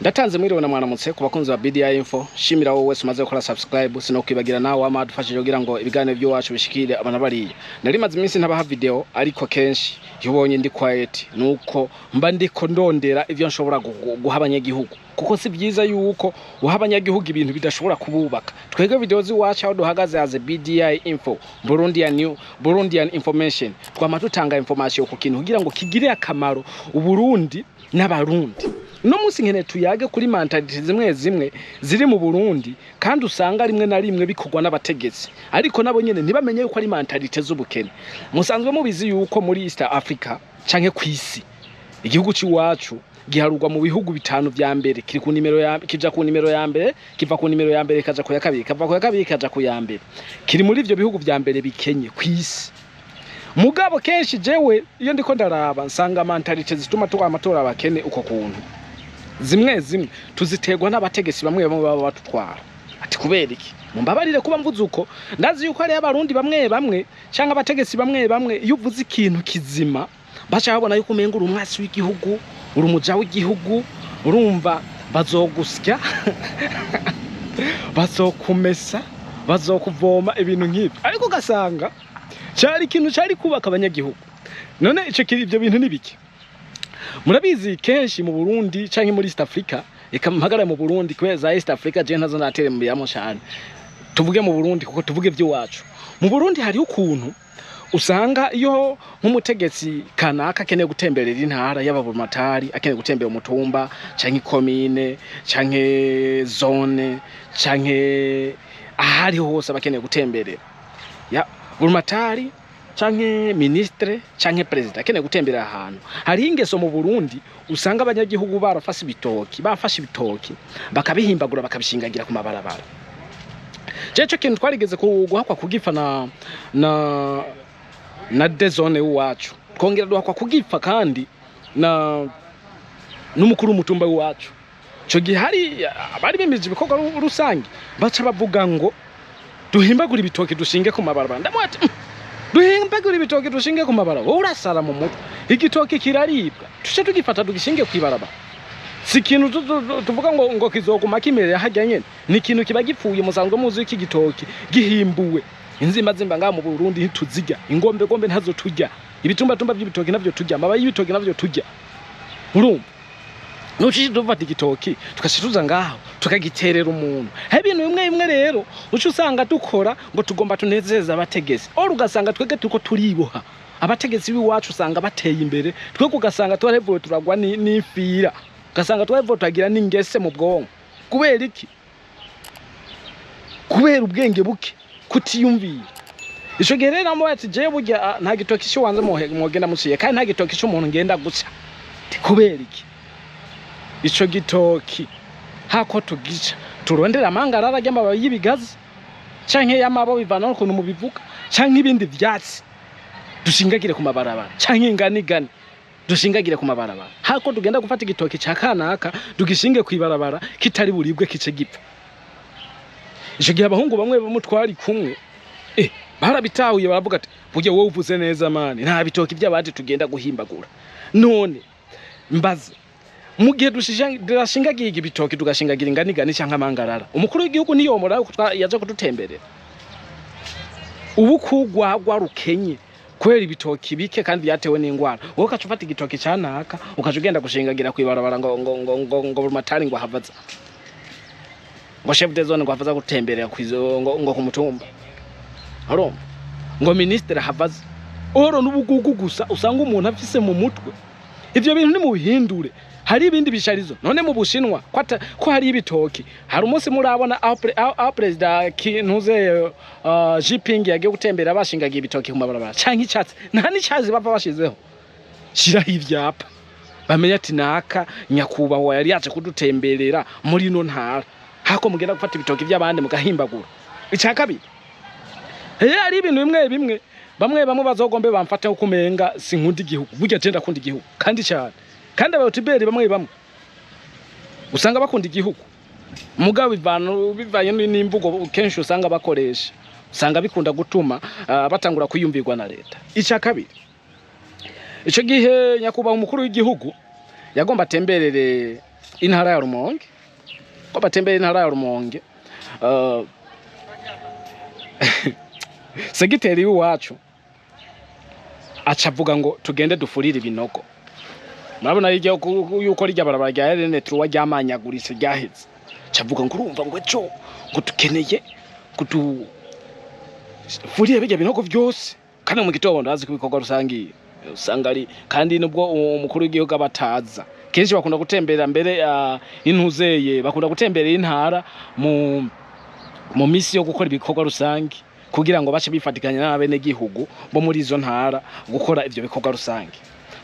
Ndatanze mwiriwe na mwaramutse ku bakunzi ba BDI Info. Shimira wowe wese umaze gukora subscribe, sinokwibagira nawe wama dufashije kugira ngo ibiganiro by'iwacu bishikire abantu bariya. Nari maze iminsi ntabaha video, ariko kenshi iyo ubonye ndi quiet nuko mba ndiko ndondera ivyo nshobora guha abanyagihugu, kuko si byiza yuko uha abanyagihugu ibintu bidashobora kububaka. Twebwe video z'iwacu aho duhagaze as BDI Info, Burundian New Burundian Information, twama dutanga information ku kintu kugira ngo kigire akamaro Uburundi n'Abarundi. Uno munsi nkeneye tuyage kuri mentalité zimwe zimwe ziri mu Burundi, kandi usanga rimwe na rimwe bikorwa n'abategetsi, ariko nabo nyene ntibamenye yuko ari mentalité z'ubukene. Musanzwe mubizi yuko muri East Africa canke kw'isi, igihugu c'iwacu giharurwa mu bihugu bitanu vya mbere, kiri ku nimero ya kija ku nimero ya mbere, kiva ku nimero ya mbere kaja ku ya kabiri, kava ku ya kabiri kaja ku ya mbere. Kiri muri ivyo bihugu vya mbere bikenye kw'isi. Mugabo kenshi jewe iyo ndiko ndaraba nsanga mentalité zituma tuba amatora abakene uko kuntu zimwe zimwe tuziterwa n'abategetsi bamwe bamwe baba batutwara. Ati kubera iki? Mumbabarire kuba mvuze uko, ndazi yuko hariyo Abarundi bamwe bamwe canke abategetsi bamwe bamwe, iyo uvuze ikintu kizima baca babona yuko umenga uri umwasi w'igihugu, uri umuja w'igihugu. Urumva bazogusya, bazokumesa, bazokuvoma, ibintu nk'ibyo, ariko ugasanga cari ikintu cari kubaka abanyagihugu. None ico ivyo bintu ni biki? Murabizi, kenshi mu Burundi canke muri East Africa, eka mpagara mu Burundi kubera za East Africa je ntazo ndatere mu biyamo cane. Tuvuge mu Burundi kuko tuvuge ivy'iwacu. Mu Burundi hariho ukuntu usanga iyo nk'umutegetsi kanaka akeneye gutemberera intara, yaba buramatari akeneye gutembera umutumba canke ikomine canke zone canke ahariho hose aba akeneye gutemberera, ya buramatari canke ministre canke president akeneye gutemberera ahantu, hariho ingeso mu Burundi usanga abanyagihugu barafashe ibitoki, bafashe ibitoki bakabihimbagura, bakabishingagira ku mabarabara. Jewe ico kintu twarigeze guhakwa kugifa na de zone w'iwacu, twongera duhakwa kugifa kandi na n'umukuru w'umutumba w'iwacu. Ico gihe hari abari bimije ibikorwa rusange, baca bavuga ngo duhimbagure ibitoki dushinge ku mabarabara. Ndamuha ati: Duhimbagure ibitoki dushinge ku mabarabara, wowe urasara mu mutwe? Igitoki kiraribwa, tuce tugifata tugishinge kw'ibarabara? Si ikintu tuvuga ngo kizoguma kimerera harya nyene, ni ikintu kiba gipfuye." Musanzwe muzi ko igitoki gihimbuwe, inzimba zimba ngaha mu Burundi ntituzirya, ingombe gombe ntazo turya, ibitumbatumba by'ibitoki navyo turya, amababi y'ibitoki navyo turya. Urumva nuciye dufata igitoki tugaca tuza ngaho tukagiterera umuntu. Hari ibintu bimwe bimwe rero uca usanga dukora ngo tugomba tunezeze abategetsi, oro ugasanga twebwe turiko turiboha. Abategetsi b'iwacu usanga bateye imbere, twebwe ugasanga twaravuye turagwa n'imfira, ugasanga twaravuye turagira n'ingese mu bwonko. Kubera iki? Kubera ubwenge buke, kutiyumvira. Ico gihe rero namubaye ati: "Jewe burya nta gitoki cy'uwanze mwogenda muciye, kandi nta gitoki c'umuntu ngenda guca." Ati: "Kubera iki?" Ico gitoki hako tugica turondera amangarara y'amababi y'ibigazi canke y'amabo, bivana n'ukuntu mubivuga, canke ibindi vyatsi dushingagire ku mabarabara, canke inganigani dushingagire ku mabarabara, hako tugenda gufata igitoki ca kanaka tugishinge kw'ibarabara kitari buribwe kice gipfa. Ico gihe abahungu bamwe bamwe twari kumwe barabitahuye, baravuga ati: "Burya wowe uvuze neza man, nta bitoki by'abandi tugenda guhimbagura." None mbaze, mu gihe dushingagiye ibitoki, tugashingagira inganigani canke amangarara, umukuru w'igihugu niyomora yuko yaje kudutemberera? Ubu kugwagwa rukenye kubera ibitoki bike kandi byatewe n'ingwara, wowe ukaca ufata igitoki canaka ukaca ugenda gushingagira kw'ibarabara ngo buramatari ngo havaza, ngo chef de zone ngo havaza gutemberera kwizo, ngo ku mutumba, urumva, ngo ministre havaza. Oro n'ubugugu gusa usanga umuntu afise mu mutwe. Ivyo bintu nimubihindure. Hari ibindi bisharizo. None mu Bushinwa ko hari ibitoki, hari umunsi murabona aho perezida ntuze Jinping yagiye gutembera bashingagiye ibitoki ku mabarabara canke icatsi? Nta n'icatsi bava bashizeho. Shiraho ivyapa bamenye ati naka nyakubahwa yari yaje kudutemberera muri ino ntara, hako mugenda gufata ibitoki by'abandi mugahimbagura. Icya kabiri, hari ibintu bimwe bimwe bamwe bamwe bazogombe bamfate nko kumenga sinkunda igihugu. Burya je ndakunda igihugu kandi cyane, kandi abayotuberi bamwe bamwe usanga bakunda igihugu, mugabo bivanye n'imvugo kenshi usanga bakoresha, usanga bikunda gutuma batangura kwiyumvirwa na leta. Icya kabiri, ico gihe nyakubahwa umukuru w'igihugu yagomba atemberere intara ya Rumonge, ko batembere intara ya Rumonge, segiteri w'iwacu aca avuga ngo tugende dufurire ibinogo. Murabona yuko rirya barabara rya RN3 ryamanyaguritse, ryaheze. Aca avuga ngo urumva ngo ejo ngo dukeneye ngo dufurire birya binogo vyose, kandi mu gitondo azi ko ibikorwa rusangi usanga ari, kandi nubwo umukuru w'igihugu abataza kenshi bakunda gutembera mbere, intuzeye bakunda gutembera intara mu misi yo gukora ibikorwa rusangi, kugira ngo bace bifatikanya n'abenegihugu bo muri izo ntara gukora ivyo bikorwa rusangi.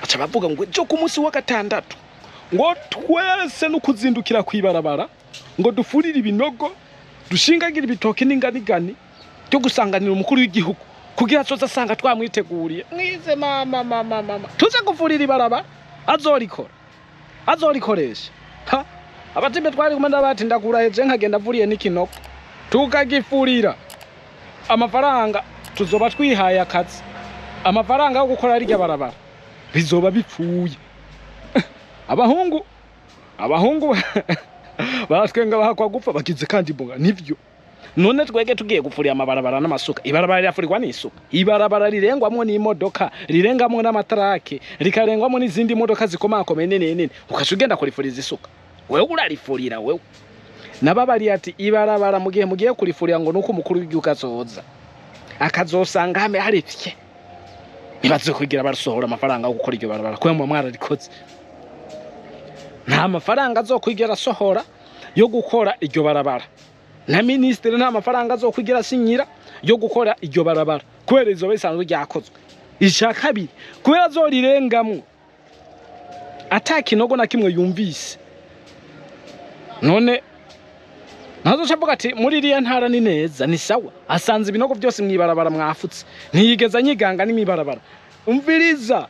Baca bavuga ngo ejo ku munsi wa gatandatu ngo twese no kuzindukira kwibarabara ngo dufurire ibinogo, dushingagira ibitoki n'inganigani byo gusanganira umukuru w'igihugu, kugira azoze asanga twamwiteguriye. Mwize mama mama mama, tuze gufurira ibarabara azorikora, azorikoresha. Ha, abatimbe twari kumwe ndabati ndakuraheje nkagenda mvuriye n'ikinogo tukagifurira, amafaranga tuzoba twihaye akazi, amafaranga yo gukora rirya barabara bizoba bipfuye. Abahungu baratwenga bahakwa gupfa bagize kandi mbonga nivyo. None twege tugiye gufurira amabarabara n'amasuka, ibarabara rirafurirwa n'isuka, ibarabara rirengwamwo n'imodoka, rirengamwo n'amatarake, rikarengwamwo n'izindi modoka zikomakomeye nini nini, ukaca ugenda kurifuriza isuka, wewe urarifurira wewe. Nababariye ati ibarabara mugihe mugiye kurifurira ngo nuko umukuru w'igihugu azoza akazosanga hame harifye, nibaze kugira basohora amafaranga yo gukora iryo barabara, kubera muba mwararikoze. Nta mafaranga azokwigera asohora yo gukora iryo barabara, na minisitiri nta mafaranga azokwigera asinyira yo gukora iryo barabara, kubera izo bisanzwe ryakozwe. Ica kabiri, kubera azorirengamwo ata kinogo na kimwe yumvise, none ntazoca avuga ati muri iriya ntara ni neza ni sawa, asanze ibinogo byose mwibarabara mwafutse, ntiyigeze anyiganga ni mwibarabara. Umviriza,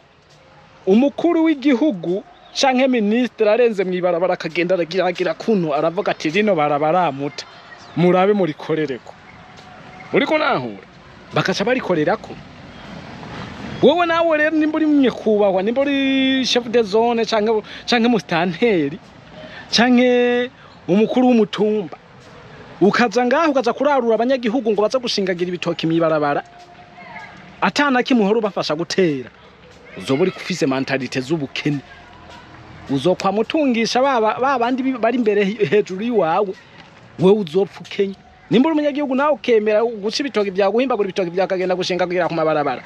umukuru w'igihugu canke minisitiri arenze mwibarabara akagenda aragiragira kuno, aravuga ati rino barabara muta murabe murikorereko, uriko nahura bakaca barikorerako. Wowe nawe rero nimba uri nyakubahwa, nimba uri chef de zone canke mustanteri canke umukuru w'umutumba, ukaza ngaho ukaza kurarura abanyagihugu ngo baze gushingagira ibitoki mwibarabara atana kimwe uhora ubafasha gutera, uzoba uri ufise mentalité z'ubukene, uzokwa mutungisha baba bandi bari imbere hejuru yiwawe, wewe uzopfa ukenye. Nimba uri umunyagihugu nawe ukemera guca ibitoki vyawe, guhimbagura ibitoki vyawe ukagenda gushingagira ku mabarabara,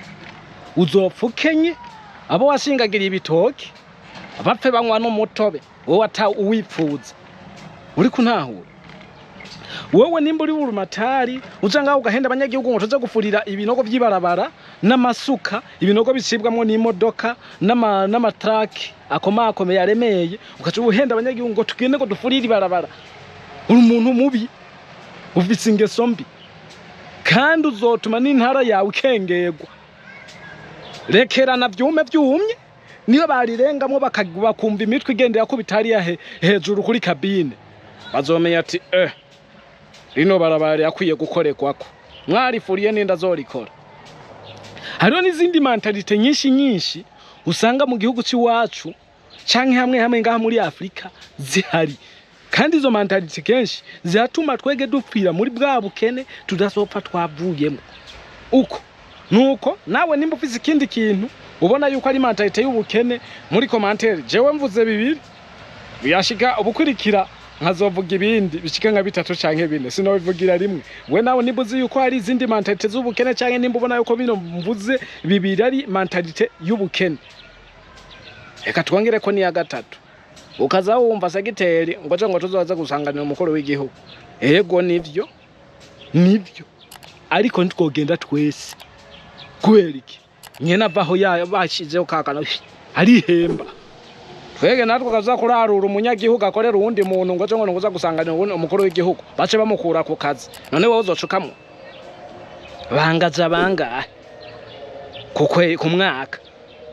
uzopfa ukenye. Abo washingagiriye ibitoki bapfe banywa n'umutobe, wowe ata uwipfuza. Uri kuntahura? Wewe nimba uri urumatari uja ngaho ugahenda abanyagihugu ngo tuze gufurira ibinogo vy'ibarabara n'amasuka, ibinogo bicibwamwo n'imodoka n'amatraki akomakomeye aremeye, ugaca uhenda abanyagihugu ngo tugende ngo dufurire ibarabara, uri umuntu mubi, ufise ingeso mbi, kandi uzotuma n'intara yawe ikengerwa. Rekerana vyume vyumye, niyo barirengamwo bakumva imitwe igendera ko bitari hejuru kuri kabine, bazomenya ati rino barabara rirakwiye gukorekwako, mwarifuriye n'inda azorikora. Hariho n'izindi mentalité nyinshi nyinshi usanga mu gihugu c'iwacu canke hamwe hamwe ngaha muri Afrika zihari, kandi izo mentalité kenshi ziratuma twege dupfira muri bwa bukene tudasopfa twavuyemo. Uko nuko nawe nimba ufise ikindi kintu ubona yuko ari mentalité y'ubukene, muri commentaire jewe mvuze bibiri biyashika ubukurikira nkazovuga ibindi bishika nka bitatu canke bine, sinobivugira rimwe. We nawe nimba uzi yuko hari izindi mentalité z'ubukene, canke nimba ubona yuko bino mvuze bibiri ari mentalité y'ubukene, reka twongere ko niya gatatu. Ukaza wumva segiteri ngo aje ngo tuzoza gusanganira umukuru w'igihugu, ego nivyo nivyo, ariko ntitwogenda twese. Kubera iki? Nyene avaho bashizeho kakana arihemba, twege natwe kaza kurarura umunyagihugu akorera uwundi muntu ngo aje ngo nguza gusanganira umukuru w'igihugu, bace bamukura ku kazi. None wowe uzocukamwo bangaza bangahe ku mwaka?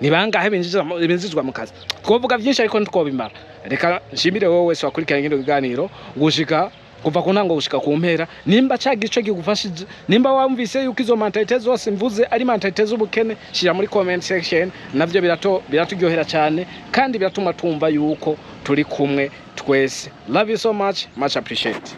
Ni bangahe binjizwa mu kazi? Twovuga vyinshi ariko ntitwobimara. Reka nshimire wowe wese wakurikiranye kino kiganiro gushika kuva ku ntango gushika ku mpera. Nimba ca gice kigufashije, nimba wumvise yuko izo mentalité zose mvuze ari mentalité z'ubukene, shira muri comment section, navyo biraturyohera cyane kandi biratuma tumva yuko turi kumwe. Twese. Love you so much, much appreciate.